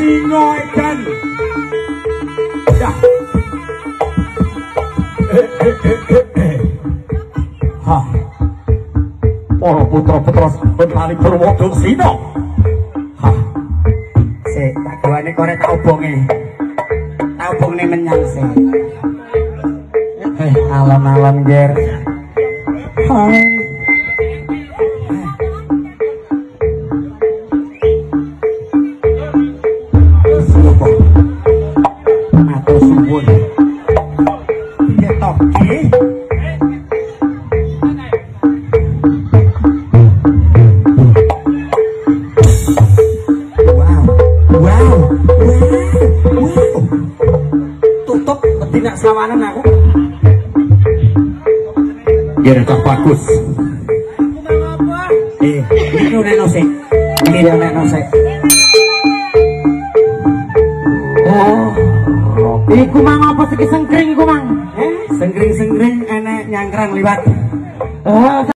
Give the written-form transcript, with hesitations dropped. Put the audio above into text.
Singo edan. Dah. Hah. Para putra-putra sampun lali Purwodaksina. Hah. Sik, tak gawane korek tak obonge. Tak obongne menyang sik. Alon-alon ger. Hai. Suwun. Matur suwun. Piye to, Ki? Wow. Wow. Wow. Tutup wedi nak sawanan aku. Biar cah bagus. Iki unekno sik. Iki unekno sik. Oh, iku mang apa siki sengkring iku mang? Sengkring-sengkring enek nyangkrang liwat. Oh.